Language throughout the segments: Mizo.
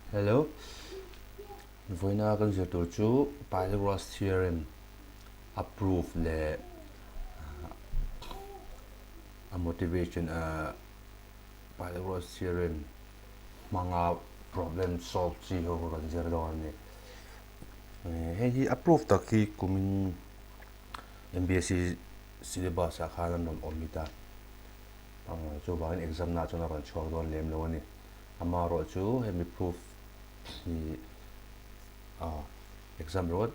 Hello, vawiina kan zir tur chu Pythagoras theorem a proof leh a motivation Pythagoras theorem hmanga problem solve chi ho kha kan zir dawn a ni. Hei hi a proof tak hi kumin MBSC syllabus ah khan an rawn awm hit a, chuvangin exam na ah chuan a rawn chhuak dawn lem lo a ni. Amaherawh chu hemi proof hi exam ringawt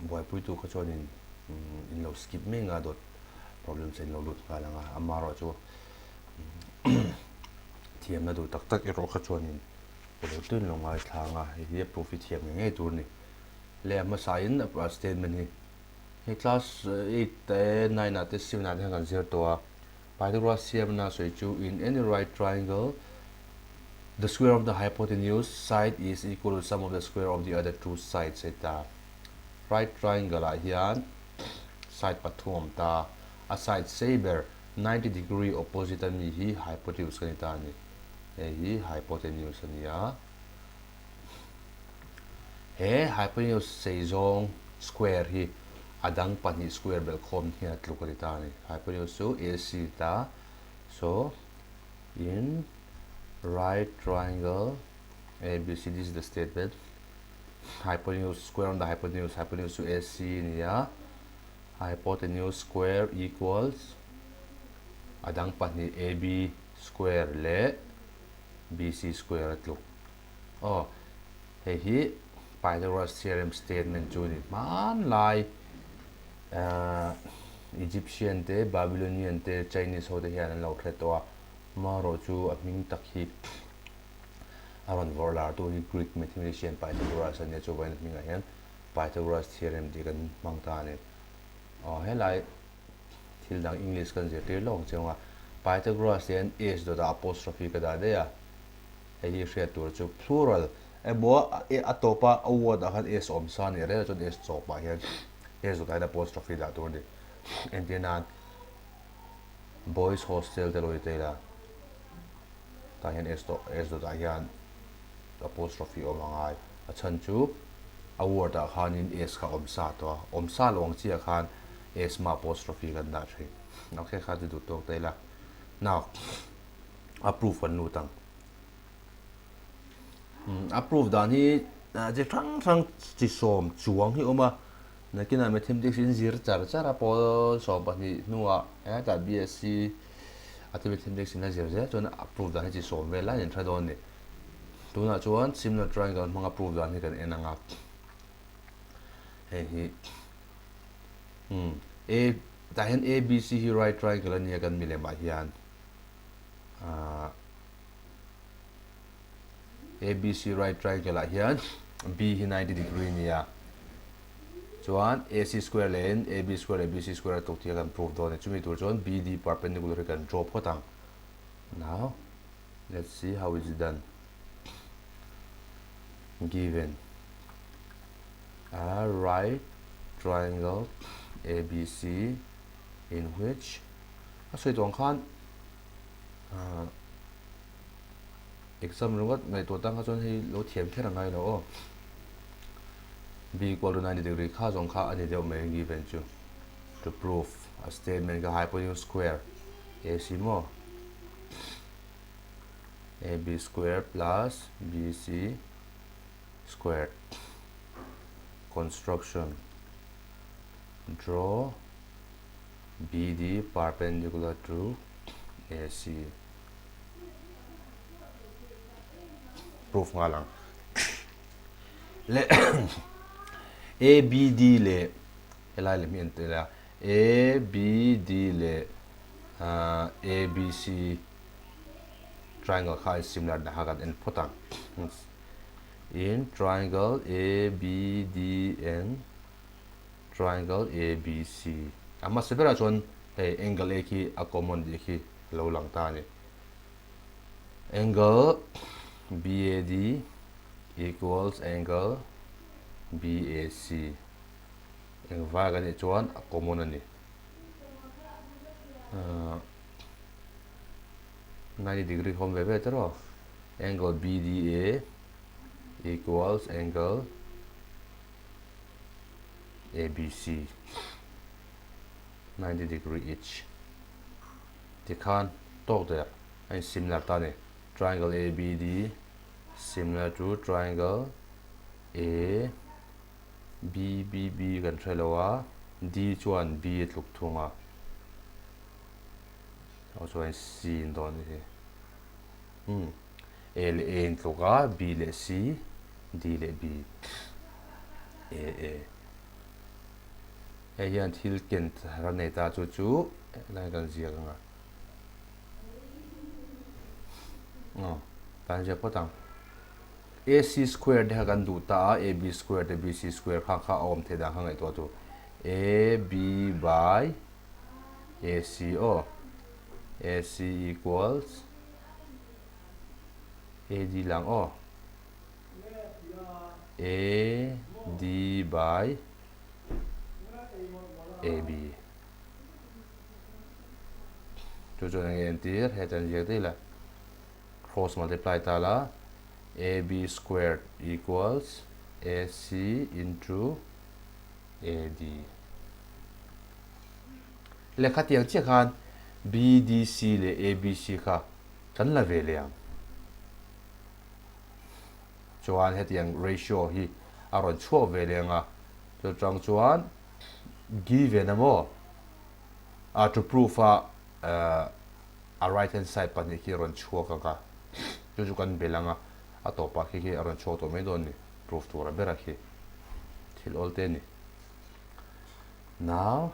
buaipuitu kha chuanin in lo skip mai anga dawt problems a in lo lut nghal ang a, amaherawh chu thiamna duh tak tak erawh kha chuanin uluk tuin lo ngaithla ang a, hei hi a proof hi thiam ngei ngei tur a ni. Leh a hmasain a statement hi hei class 8 te 9 ah te 7 ah te hian kan zir tawh a, Pythagoras siamna sawi chu in any right triangle the square of the hypotenuse side is equal to sum of the square of the other two sides hei ta. Right triangle ah hian side pathum awm ta a side sei ber 90 degree opposite a mi hi hypotenuse ka ni ta a ni. Hei hi hypotenuse a ni a. He hypotenuse sei zawng square hi a dang pahnih square belh khawm hian a tluk a ni ta a ni. Hypotenuse chu AC ta. So, in right triangle ABC, this is the statement. Hypotenuse square on the hypotenuse, hypotenuse chu AC ni a. Hypotenuse square equals a dang pahnih AB square leh BC square a tluk. Aw, hei hi Pythagoras theorem statement chu a ni. Hmanlai Egyptian te, Babylonian te, Chinese ho te hian an lo hre tawh a, amaherawh chu a hming tak hi a rawn vawrh lar tu hi Greek mathematician Pythagoras a nia, chuvangin a hmingah hian Pythagoras theorem tih kan hmang ta a ni. Aw, helai thil dang English kan zirtir lawk ang chiang a, Pythagoras hian s dawt ah apostrophe ka dah daih a, hei hi hriat tur chu plural emaw a tawpa a word ah khan s awm sa a nih reng chuan s chawp ah hian s dawt ah hian apostrophe dah tur a ni. Entir nan boys hostel te lo ni ta ila tah hian s dawt s dawt ah hian apostrophe awm a ngai a chhan chu a word ah khanin s kha awm sa tawh a, awm sa lo ang chiah khan s hma apostrophe kan dah thin. Okay kha chu duh tawk ta ila now a proof kan lut ang. A proof dan hi chi hrang hrang chi sawm chuang hi a awm a, nakinah mathematics in zir char char a pawl 12 hnuah hetah BSc a te mathematics in a zir zel chuan a proof dan hi chi sawm vel lai an hre dawn a ni. Tunah chuan similar triangle hmanga proof dan hi kan en ang a, hei hi A tah hian ABC hi right triangle a nia kan milem ah hian. ABC right triangle ah hian B hi 90 degree a ni a, chuan AC square leh in AB square leh BC square a tluk tih kha kan prove dawn a ni. Chumi tur chuan BD perpendicular hi kan draw phawt ang. Now let's see how it's done. Given a right triangle ABC in which a sawi tawh ang khan Exam ringawt ngaihtuah tan kha chuan hei lo thiam kher a ngai lo aw. B equal to 90 degree kha zawng kha a ni deuh mai given chu. To prove a statement kha hypotenuse square AC maw? AB square plus BC square. Construction Draw BD perpendicular to AC. Proof nghal ang. Le ABD leh helai leh mi an tel a ABD leh ABC triangle kha similar na kha kan en phawt ang. In triangle ABD and triangle ABC. A hmasa berah chuan hei angle A khi a common tih khi a lo lang ta a ni. Angle BAD equals angle BAC. Engvai kan nih chuan a common a ni. 90 degree hawm ve ve tiraw. Angle BDA. equals angle ABC 90 degree each. Tikhan tawk der a in similar ta ni. Triangle ABD similar to triangle A B B B kan hre lo a, D chuan B a tluk thung a, aw chuan C in dawn ni hi. Umm A leh A in tluk a, B leh C, D leh B. A A. Hei hian thil ken thar a nei ta chu chu helai kan ziak ang a. Aw, kan ziak phawt ang. AC square te kha kan duh ta a, AB square te BC square kha kha a awm theih dan kha ngaihtuah tur. AB by AC aw. AC equals AD lang aw. AD by AB. Chu chuan enge entir heta an ziak daih la. Cross multiply ta la AB squared equals AC into AD. Lehkha tiang chiah khan BDC leh ABC kha kan la ve leh ang. Chuan hetiang ratio hi a rawn chhuak ve leh ang a, chutang chuan given a maw a to proof a a right hand side pahnih khi a rawn chhuak ang a, chu chu kan belh ang a, a tawpah khi khi a rawn chhuak tawh mai dawn a ni, proof tura bera khi thil awl te a ni. Now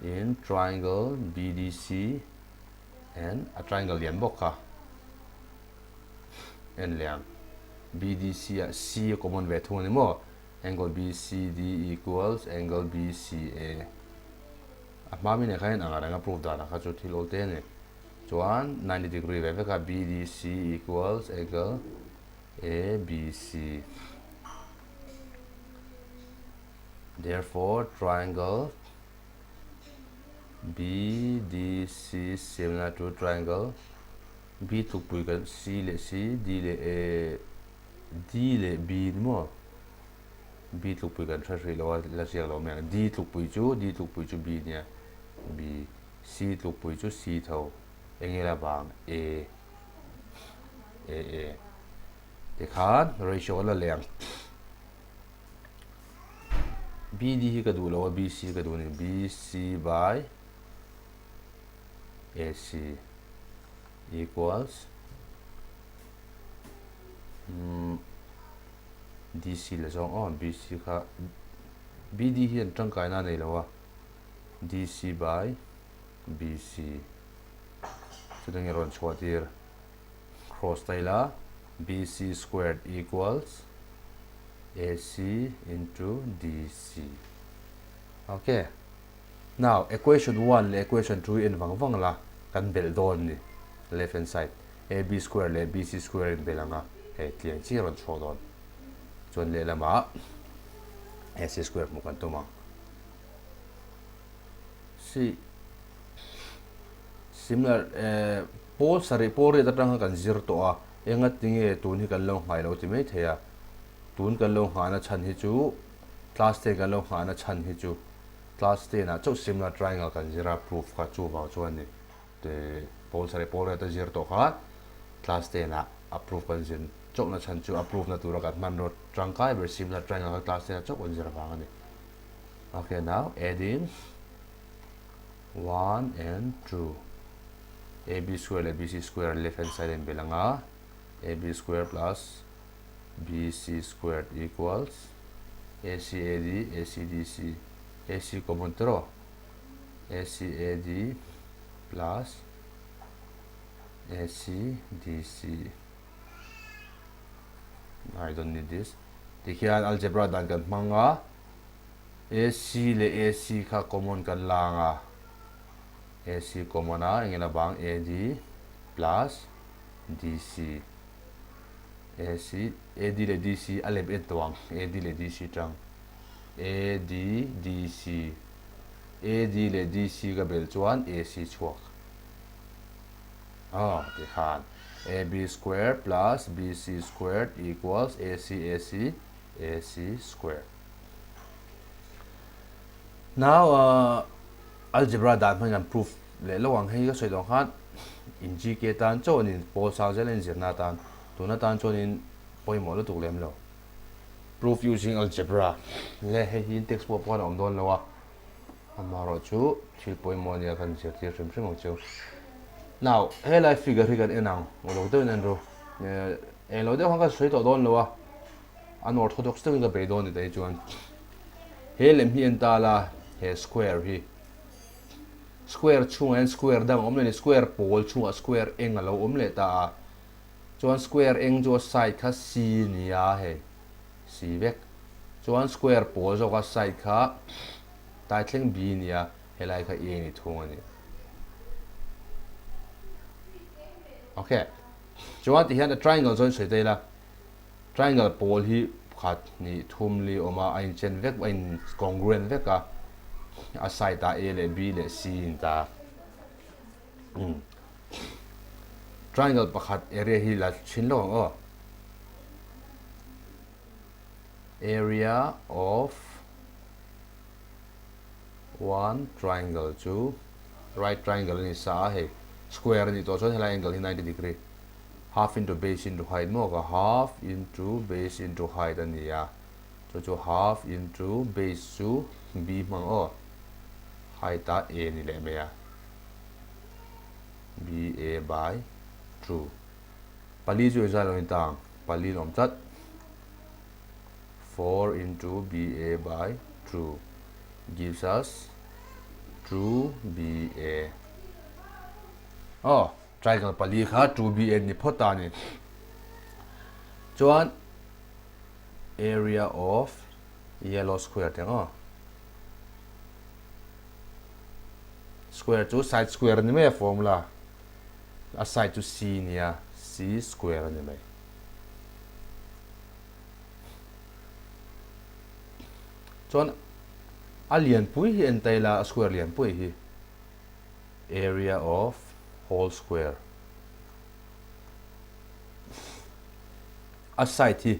in triangle BDC and a triangle lian bawk kha en leh ang BDC ah C a common ve thung a ni maw angle BCD equals angle BCA a hma mi nen khan in ang reng a proof danah kha chu thil awl te a ni chuan 90 degree ve vek a BDC equals angle ABC Therefore, triangle BDC similar to triangle B tlukpui kan C leh C, D leh A, D leh B ni maw? B tlukpui kan hre hrih lo a, la ziak lo mai ang. D tlukpui chu D tlukpui chu B nia, B. C tlukpui chu C tho. Enge la vang? A. A A. Tikhan ratio la leh ang. BD hi ka duh lo a, BC ka duh a ni. BC by AC equals DC la zawng aw BC kha BD hian tangkaina a nei lo a DC by BC chutah nge rawn chhuah tir cross ta ila BC squared equals AC into DC. Ok. Now, equation 1 leh equation 2 hi en vang vang la, kan belh dawn ni. Left hand side, AB square leh BC square in belh ang a, hei tliang chi a rawn chhuak dawn. Chuan lehlamah AC square hmuh kan tum ang. Si similar eh pawl sarih pawl riat atang khan kan zir tawh a, engatinge tun hi kan lo nghai lo ti mai thei a. Tun kan lo nghahna chhan hi chu class ten kan lo nghahna chhan hi chu class ten ah chauh similar triangle kan zir a proof kha chuvang chuan ni te pawl sarih pawl riat a zir tawh kha class ten ah a proof kan zir chauhna chhan chu a proof na tura kan hmanraw tangkai ber similar triangle kha class ten ah chauh kan zir avang a ni. Okay now adding 1 and 2 AB square leh BC square left hand side in belh anga AB square plus BC squared equals ACAD ACDC AC common tiraw ACAD plus ACDC I don't need this tikhian algebra dan kan hmang a AC leh AC kha common kan la ang a AC common a eng ila bang AD plus DC AC AD leh DC a lem en tawh ang AD leh DC tang AD DC AD leh DC ka belh chuan AC chhuak aw tikhan. AB square plus BC squared equals AC AC AC square. Now uh, algebra dan hmangin kan proof leh lo ang hei ka sawi dawn khan in GK tan chuanin pawl sang zel a inzirna atan tuna tan chuanin pawimawh lutuk lem lo. Proof using algebra le hei hi textbook pawh khan a awm dawn lo a. Amaherawh chu thil pawimawh ania kan zirtir hrim hrim ang chu. Now helai figure hi kan en ang uluk deuhin en ru. Englo deuh khan ka sawi tawh dawn lo a, unorthodox deuhin ka bei dawn ni tei chuan. He lem hi en ta la, he square hi. Square chhungah hian square dang a awm leh ni, square pawl chhungah square eng a lo awm leh ta a. Chuan square eng chu a side kha C nia hei. C vek. Chuan square pawl zawka side kha tai thleng B nia, helai kha A ni thung a ni. Ok. Chuan tihian a triangle chuan sawi ta ila, triangle pawl hi pakhat, hnih, thum, li awm a, a inchen vek, a in congruent vek a, a side ah A leh B leh C in ta. Umm. Triangle pakhat area hi la chhin lo ang aw. Area of one triangle chu right triangle a ni sa a hei square a nih tawh chuan helai angle hi 90 degree half into base into height maw ka half into base into height a ni a chu chu half into base chu b hmang aw height ah a ni leh mai a b a by 2 Pali chu engzah lo in tang? Pali in awm tlat. 4 into BA by 2 gives us 2BA. Oh, triangle pali kha 2BA ni phawt ta ni. Chuan area of yellow square teng aw. Square chu side square ni mai a formula. A side chu C nia, C square a ni mai. Chuan a lianpui hi en ta ila, a square lianpui hi area of whole square. A side hi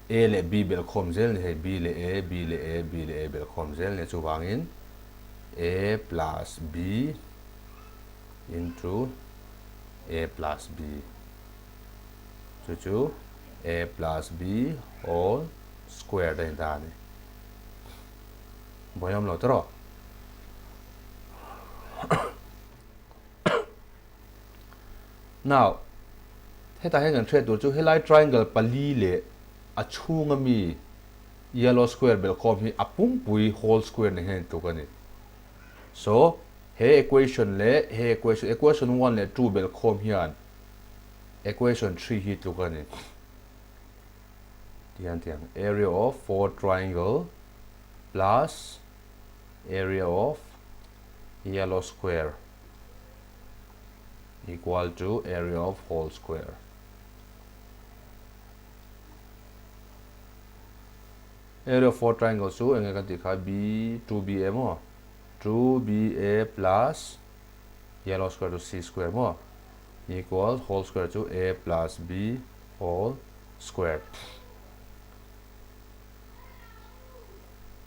A leh B belhkhawm zel ni hei, B leh A, B leh A, B leh A belhkhawm zel ni chuvangin A plus B into A plus B chu chu A plus B whole square a ni ta a ni. Buai awm lo tawh. Now, hetah hian kan hriat tur chu helai triangle pali leh a chhunga mi yellow square belhkhawm hi a pumpui whole square nen hian intluk a ni. So, he equation leh he equation, equation 1 leh 2 belhkhawm hian equation 3 hi tluk a ni. Tihian tiang area of four triangle plus area of yellow square equal to area of whole square. Area of four triangle chu enge kan tih kha B 2BA maw 2BA plus yellow square chu C square maw equal whole square chu A plus B whole square.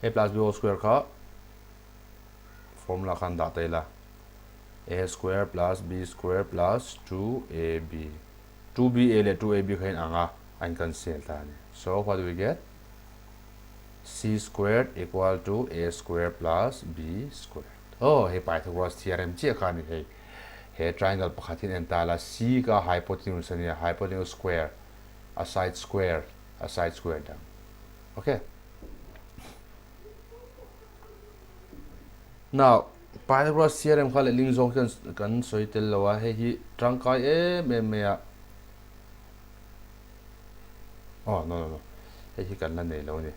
A plus B whole square kha formula khan dah ta ila A square plus B square plus 2AB 2BA leh 2AB kha in ang a a in cancel ta a ni. So what do we get? C squared equal to A square plus B squared. Oh, hei Pythagoras theorem chiah kha a ni hei. He triangle pakhat hian en ta la C ka hypotenuse a nia, hypotenuse square, a side square, a side square dang. Okay. Now, Pythagoras theorem kha lehling zawng hian kan sawi tel lo a, hei hi tangkai em em mai a. Oh, no, no, no. Hei hi kan la nei lo a ni.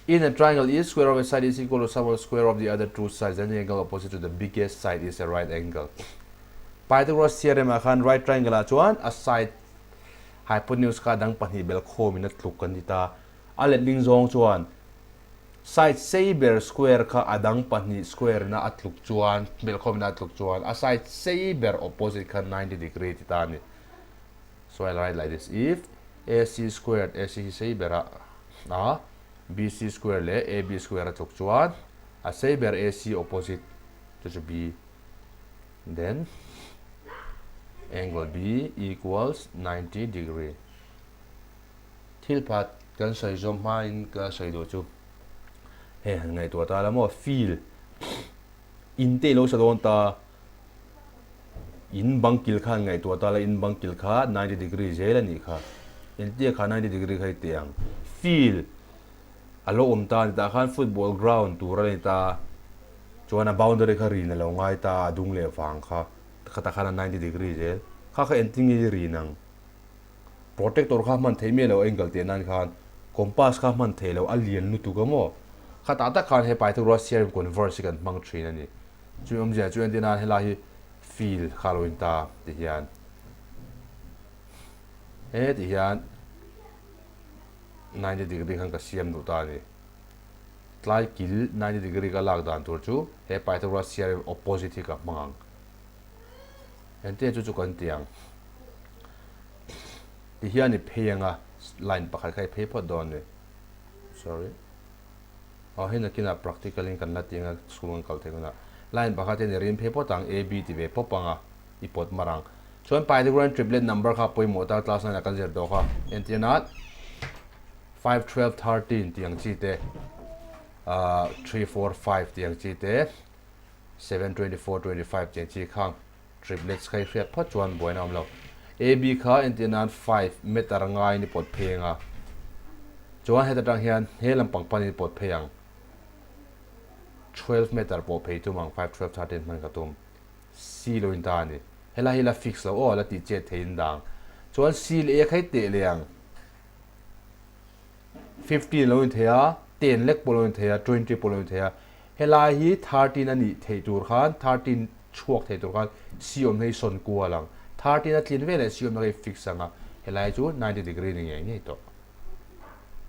In a triangle, each square of a side is equal to sum of square of the other two sides and the angle opposite to the biggest side is a right angle. Pythagoras theorem ah khan right triangle ah chuan a side hypotenuse kha dang pahnih bel khawmin a tluk kan ti ta. A letling zawng chuan. Side sei ber square kha a dang pahnih square ina a tluk chuan, belhkhawm ina a tluk chuan a side sei ber opposite kha 90 degree ti ta a ni. So I write like this, if AC squared, AC hi sei ber a, a BC square leh AB square a tluk chuan a sei ber AC opposite chu chu B, then angle B equals 90 degree. Thil phat kan sawi zawm hmain ka sawi duh chu hei han ngaihtuah ta la maw field in te ilo sa dawn ta in bang kil kha han ngaihtuah ta la in bang kil kha 90 degree zel a nih kha engtia kha 90 degree kha i teh ang field a lo awm ta a ni tah khan football ground tur a ni ta chuan a boundary kha rin a lo ngai ta a dung leh vang kha khatah khan a 90 degree zel kha kha engtin nge i rin ang. Protector kha hman theih miah lo angle teh nan khan compass kha hman theih loh a lian lutuk a maw? Khatah tak khan he Pythagoras theorem converse hi kan hmang thin a ni. Chumi awmzia chu entir nan helai hi field kha lo in ta ti hian he ti hian 90 degree khan ka siam duh ta a ni. Tlai kil 90 degree ka lak dan tur chu he Pythagoras theorem opposite hi ka hmang ang. Entir chu chu kan ti ang. Ti hian i phei anga line pakhat kha i phei phawt dawn ni. Sorry. Aw hei nakinah practical in kan la ti anga school kan kal theih hunah. Line pakhat hian i rin phei phawt ang A B ti ve pawp anga i pawt mar ang. Chuan Pythagorean triplet number kha pawimawh ta class 9 ah kan zir tawh kha. Entirna 5 12 13 tih ang chi te 3 4 5 tih ang chi te 7 24 25 tih ang chi khang Triplets kha i hriat phawt chuan buaina awm lo. AB kha entir nan 5 meter ngaiin i pawt phei ang a, chuan heta tang hian he lampang panin i pawt phei ang. 12 meter pawh phei tum ang, 5, 12, 13 hman ka tum. C lo in ta a ni. Helai hi la fix lo aw, la tih chet theiin dang. Chuan C leh A kha i teh leh ang. 15 lo in thei a, 10 lek pawh lo in thei a, 20 pawh lo in thei a. Helai hi 13 a nih theih tur khan, 13 chhuak thei tur khan si awmna hi sawn kual ang. 13 a tlin veleh si awmna kha i fix ang a, helai chu 90 degree ni ngei ngei tawh.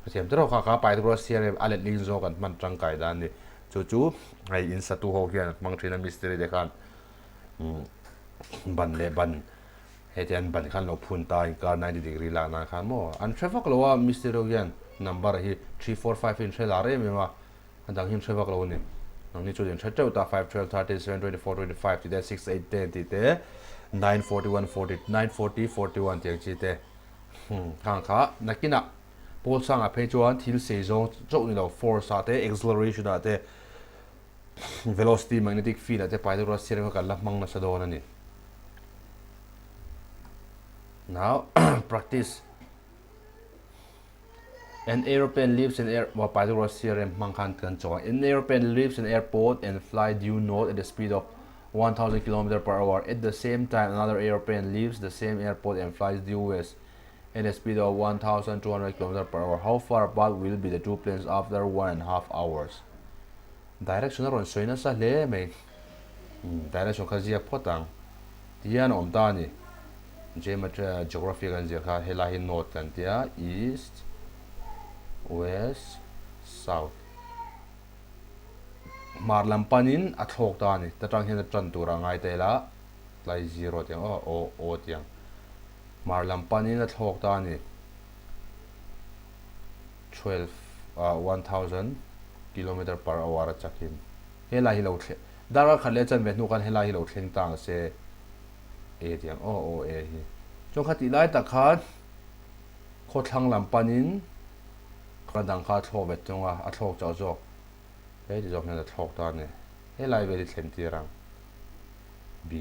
Hrethiam te rawh kha kha Pythagoras theorem a letling zawk an hman tangkai dan a ni. Chu chu hei in satu ho hian an hmang thin a mistiri te khan ban leh ban Heti an ban khan lo phun ta inkar 90 degree lak nan khan maw an hre vak lo a mistiri ho hian number hi 3 4 5 hi an hre lar em em a a dang hi an hre vak lo a ni nangni chuan in hre teuh ta 5 12 13 7 24 25 tih te 6 8 10 tih te 9 41 40 9 40 41 tih ang chi te khang kha nakinah pawl sangah phei chuan thil sei zawng chauh ni lo force ah te acceleration ah te Velocity, magnetic field ah te Pythagoras theorem kha kan la hmang nasa dawn a ni. Now, practice. An aeroplane leaves an air, well, Pythagoras theorem hmang khan kan chawk ang. An aeroplane leaves an airport and fly due north at the speed of 1000 km per hour. At the same time, another aeroplane leaves the same airport and flies due west at a speed of 1200 km per hour. How far apart will be the two planes after 1.5 hours? Direction a rawn sawi nasa hle mai. Direction kha ziak phawt ang. Ti hian a awm ta a ni. Geometry, Geography kan zir kha helai hi north kan tia, east, west, south. Hmar lam panin a thlawk ta a ni. Ta tang hian a tan tur a ngai ta ila, tlai zero tiang aw, aw, aw tiang. Hmar lam panin a thlawk ta a ni. 12 1000 kilometer per hour a chakin helai hi lo thleng darkar khat leh chanve hnu khan helai hi lo thleng ta ang se e tiang aw aw e hi chuan kha tih lai tak khan khawthlang lam panin kha dang kha a thlawk ve thung a a thlawk chauh zawk he ti zawk hian a thlawk ta a ni helai vel hi thlen tir ang b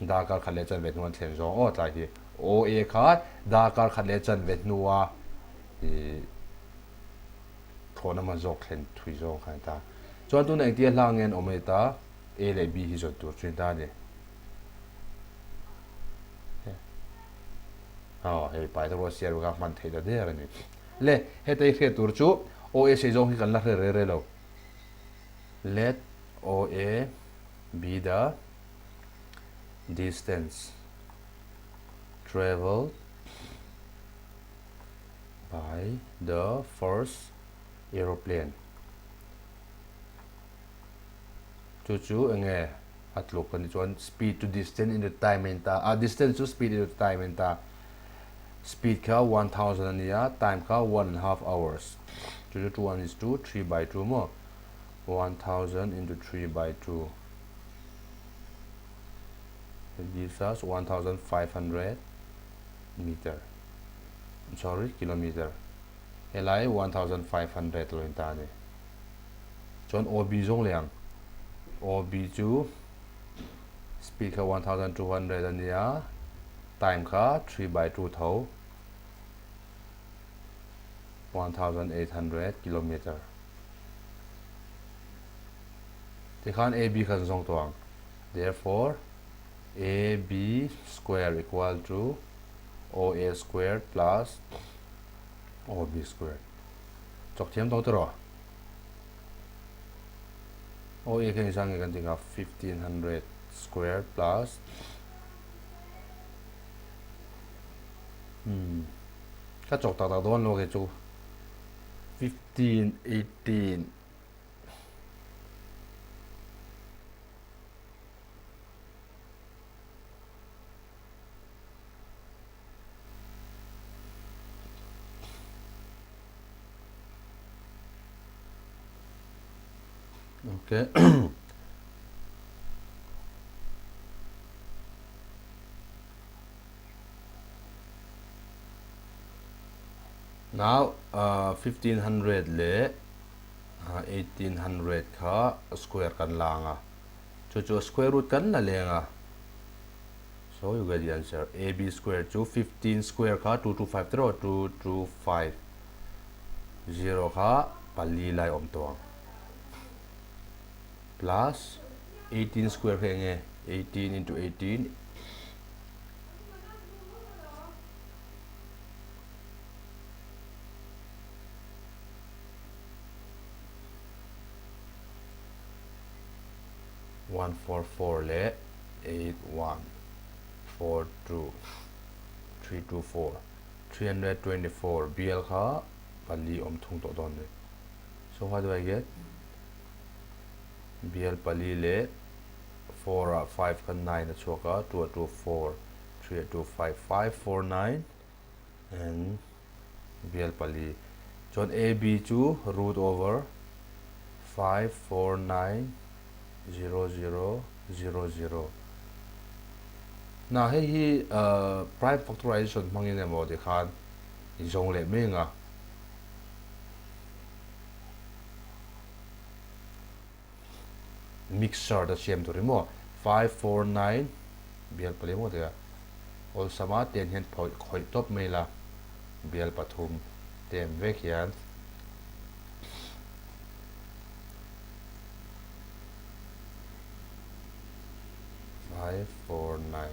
Darkar khat leh chanve hnu an thlen zawng aw tlai hi aw e kha darkar khat leh chanve hnua ih thlawhna hman zawk thlen thui zawng kha a ni ta. Chuan tuna engtia hla nge an awm a ni ta A leh B hi zawn tur chu a ni ta a ni. Aw hei Pythagoras theorem kha hman theih ta der a ni. Le heta i hriat tur chu aw e sei zawng hi kan la hre re re lo. Let aw e be the distance traveled By the first aeroplane. Chu chu enge a tluk ani chuan speed to distance into time in ta a distance chu speed into time in ta speed kha 1000 ania time kha 1.5 hours chu chu 2 1 is 2 3 by 2 mo 1000 into 3 by 2 it gives us 1500 meter sorry kilometer helai 1500 lo in ta ni chuan OB zawng leh ang OB chu speed kha 1200 a nia time kha 3 by 2 tho 1800 kilometer tikhan AB khan zawng tawh ang therefore AB square equal to OA square plus OB square chawk thiam tawh tawh rawh OA kha engzah nge kan tih kha 1500 square plus hmm ka chawk tak tak dawn lo kei chu 15 18 Okay. Now, uh, 1500 leh uh, 1800 kha square kan la anga. Chu chu square root kan la leng a. So you get the answer. AB square chu 15 square kha 225 tiraw 225 0 kha pali lai awm tawh ang. Plus 18 square kha enge 18 into 18 144 leh 8 1 4 2 3 2 4 324 bial kha pali awm thung tawh dawn ni. So what do I get? Bial pali leh 4 ah 5 kha 9 a chhuak a 2 ah 2 4 3 ah 2 5 5 4 9 and bial pali chuan AB chu root over 5 4 9 0 0 0 0 Na hei hi prime factorization hmangin emaw tikhan i zawng leh mai ang a. Mixer te siam tur hi maw 5 4 9 bial pali maw tia awlsama ten hian khawih tawp mai la bial pathum ten vek hian. 5 4 9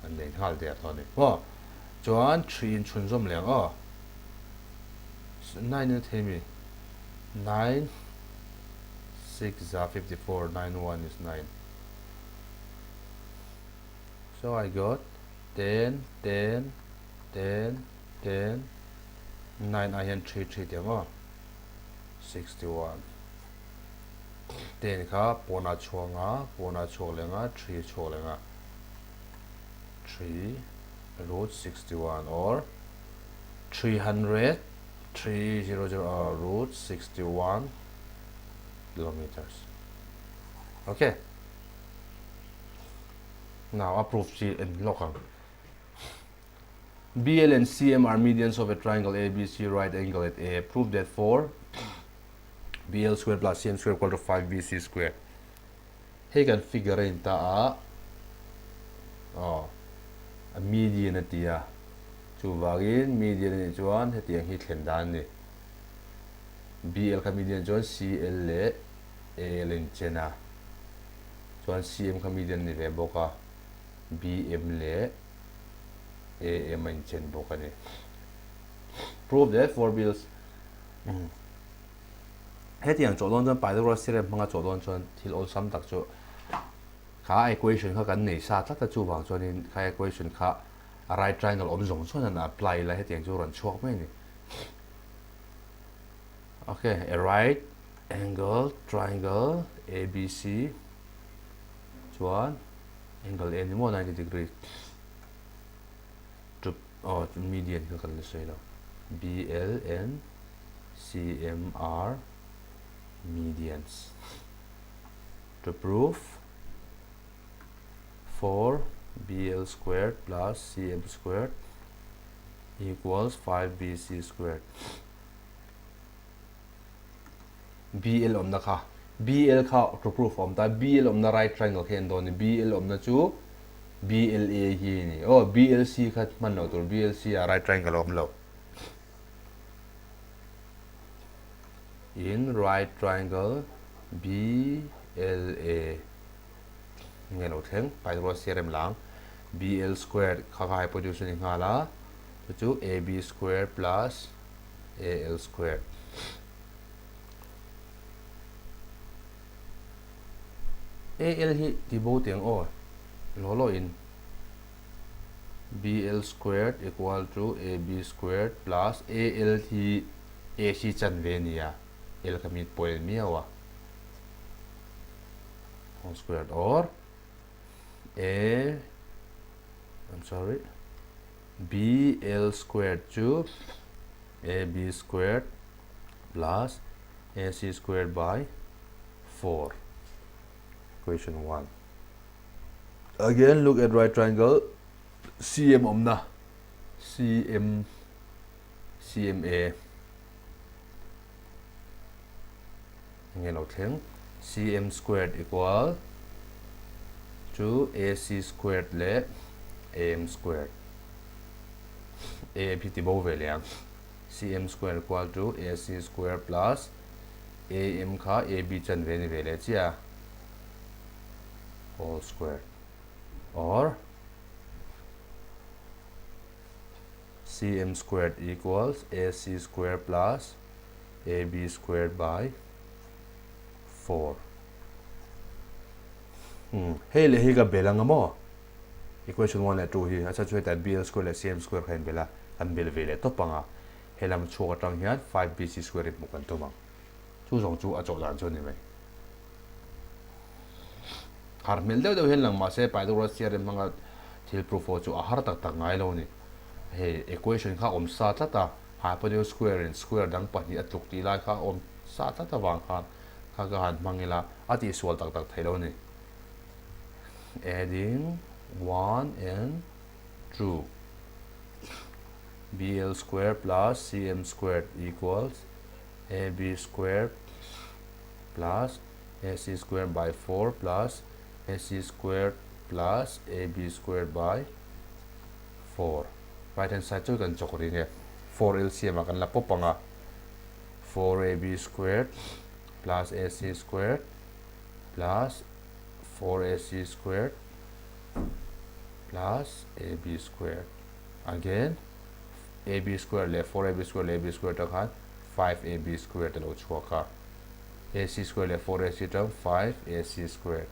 An nei nghal der tawh a ni maw chuan 3 in chhun zawm leh ang aw. 9 in a thei mi 9 6 za 54 9 1 is 9 so I got 10 10 10 10 9 ah hian 3 3 tih ang aw 61 10 kha pawnah chhuak anga pawnah chhuak leh anga 3 chhuak leh anga 3 root 61 or 300 300 uh, root 61 kilometers. Okay. Now, a proof chi en lawk ang. BL and CM are medians of a triangle ABC right angle at A. Prove that for BL square plus CM square equal to 5BC square. Hei kan figure a in ta a, aw, a median a ti a, chuvangin median a nih chuan hetiang hi thlen dan a ni. BL kha median chuan CL leh AL a inchen a, chuan CM kha median a ni ve bawk a, BM leh AM a inchen bawk a ni. Prove that for bills. Hetiang chawh dawn chuan Pythagoras theorem hmanga chawh dawn chuan thil awlsam tak chu kha equation kha kan nei sa tlat a, chuvang chuanin kha equation kha. A right triangle awm zawng zawng hian apply ila hetiang chu rawn chhuak mai a ni. Ok, a right angle triangle ABC chuan angle A ni maw 90 degree to oh median kha kan la sawi lo BL and CM are medians to prove 4 BL squared plus CM squared equals 5 BC squared. BL awmna kha BL kha to proof awm ta BL awmna right triangle khi en dawn ni BL awmna chu BLA hi ni aw BLC kha hman loh tur BLC ah right triangle a awm lo in right triangle BLA nge lo thleng Pythagoras theorem lang BL squared kha kha hypotenuse a ni nghal a chu chu AB square plus AL squared. AL hi ti bo teng aw law law in BL squared equal to AB squared plus AL hi AC chanve a ni a, L kha mit pawh a en miau a, whole squared or A I'm sorry BL squared chu AB squared plus AC squared by 4 equation 1 again look at right triangle CM awmna CM CMA enge lo thleng CM squared equal to AC squared leh AM squared AM hi ti bo ve leh ang CM square equal to AC square plus AM kha AB chanve a ni ve leh chiah a whole square or CM squared equals AC square plus AB squared by 4. Hmm. Hei leh hi ka bel anga maw? Equation 1 leh 2 hi a chhan chu hetah BL square leh CM square kha in bel a, kan bel ve leh tawp anga. He lam chhuak atang hian 5BC square in hmuh kan tum ang. Chu zawng chu a chawh dan chu a ni mai. Har hmel deuh deuh hian lang mahse Pythagoras theorem hmanga thil proof pawh chu a har tak tak ngai lo a ni. Hei equation kha a awm sa tlat a, hypotenuse square in square dang pahnih a tluk tih lai kha a awm sa tlat avang khan kha ka han hmang ila a tihsual tak tak thei lo a ni. Adding 1 and 2 BL square plus CM squared equals AB squared plus AC square by 4 plus AC square plus AB square by 4. Right hand side chu kan chawk ring e. 4 LCM ah kan la pawp ang a. 4AB squared plus AC squared plus 4AC squared plus AB squared. Again AB square leh 4AB square leh AB square atang khan 5AB square te lo chhuak a. AC square leh 4AC atang 5AC square.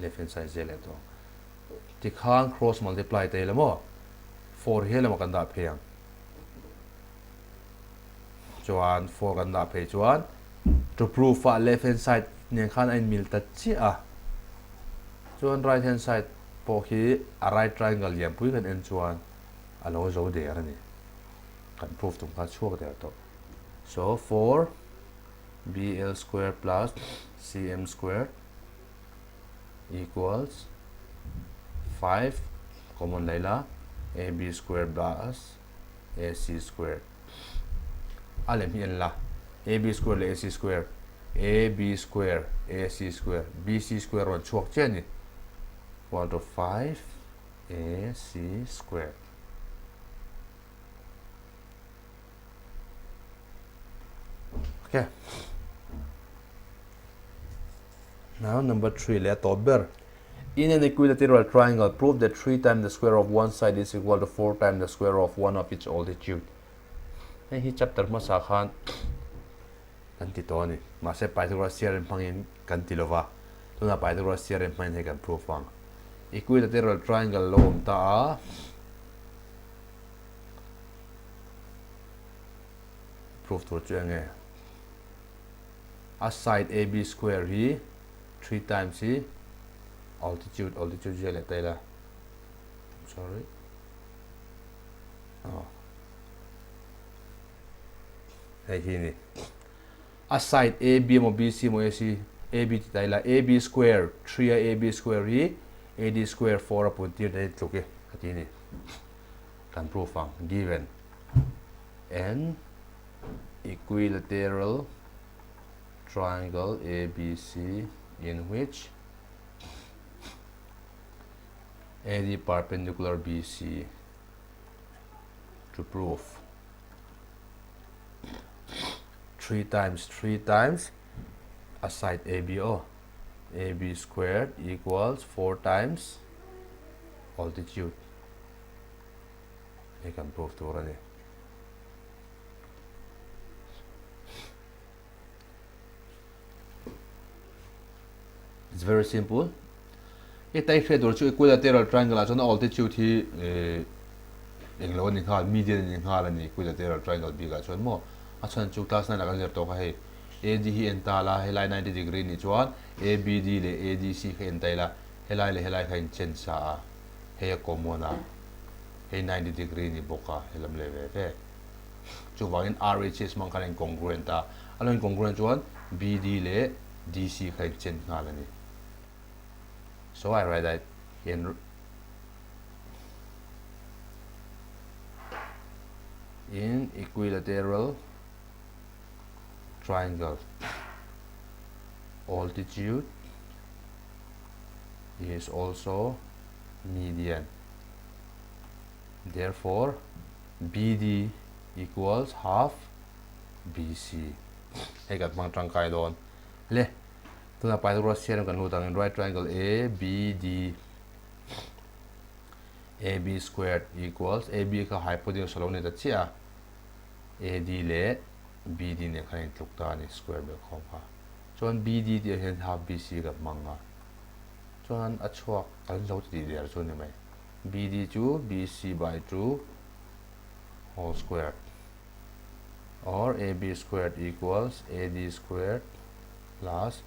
Left hand side zel leh tawh. Tikhan cross multiply ta ila maw? 4 hi helama kan dah phei ang. Chuan 4 kan dah phei chuan to prove ah left hand side nen khan a inmil ta chiah a. Chuan right hand side pawh khi a right triangle lianpui kan en chuan a lo zo der a ni. Kan proof tum kha chhuak der tawh. So 4 BL square plus CM square equals 5 common laila AB square plus AC square. A lem hi en la AB square leh AC square AB square AC square BC square rawn chhuak chiah a ni equal to 5 AC square. Okay. Now number 3 leh a tawp ber. In an equilateral triangle, prove that 3 times the square of one side is equal to 4 times the square of one of its altitude. Hei hi chapter hmasa khan kan ti tawh a ni. Mahse Pythagoras theorem hmangin kan ti lova. Tunah Pythagoras theorem hmangin hei kan proof ang. Equilateral triangle lo awm ta a. Proof tur chu enge? A side AB square hi 3 times hi altitude, altitude zia leh ta ila. Sorry. Oh. Hei hi ni. A side AB emaw BC emaw AC, AB ti ta ila, AB square, 3 a AB square hi AD square 4 a pun tir daih tluk i a ti ni. Kan proof ang, given an equilateral triangle ABC in which AD perpendicular BC to prove 3 times 3 times a side AB aw AB squared equals 4 times altitude hei kan proof tur a ni. It's very simple. I tai hriat tur chu equilateral triangle ah chuan altitude hi englo a ni nghal, median a ni nghal a ni equilateral triangle bik ah chuan maw. A chhan chu class 9 ah kan zir tawh kha hei AD hi en ta la, helai 90 degree nih chuan ABD leh ADC kha en ta ila, helai leh helai kha inchen sa a, hei a common a, hei 90 degree ni bawk a, helam leh ve ve. Chuvangin RHS hmang khan a incongruent a, a lo incongruent chuan BD leh DC kha inchen nghal a ni. So I write that in in equilateral triangle altitude is also median. Therefore, BD equals half BC. Hei kan hmang tangkai dawn. Le, tuna Pythagoras theorem kan lut angin right triangle ABD AB squared equals AB kha hypotenuse alo ni ta chiah a, AD leh BD nen khan a intluk ta a ni square belh khawm kha. Chuan BD tih ah hian half BC kan hmang a, chuan a chhuak kan zo ti tih der chu a ni mai. BD chu BC by 2 whole squared or AB squared equals AD squared plus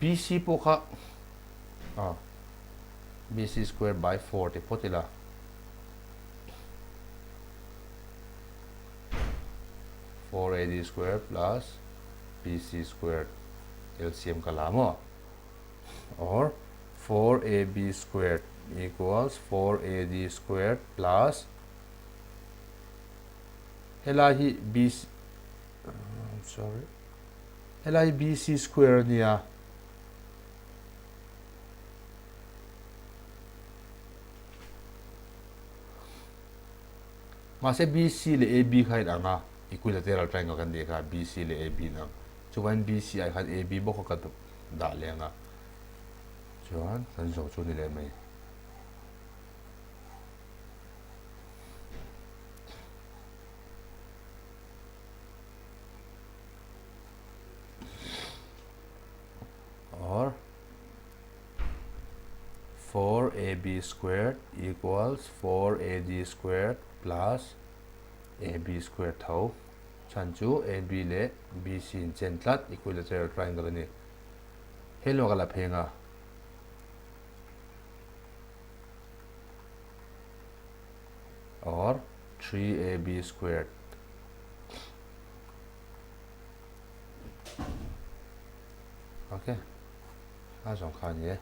BC pawh kha ah BC squared by 4 ti phawt ila 4AD squared plus BC squared LCM ka la maw or 4AB squared equals 4AD squared plus helai hi BC sorry helai hi BC square a nia mahse BC leh AB kha in ang a equilateral triangle kan tih kha BC leh AB in ang chuan BC ai khan AB bawk kha ka dah leh ang a chuan kan zo chu ni leh mai. Or 4ab squared equals 4ad squared plus ab squared tho chhan chu ab leh bc in chen tlat equilateral triangle a ni. He luak a la pheng a. Or 3ab squared. Ok. A zawng kha a ni e.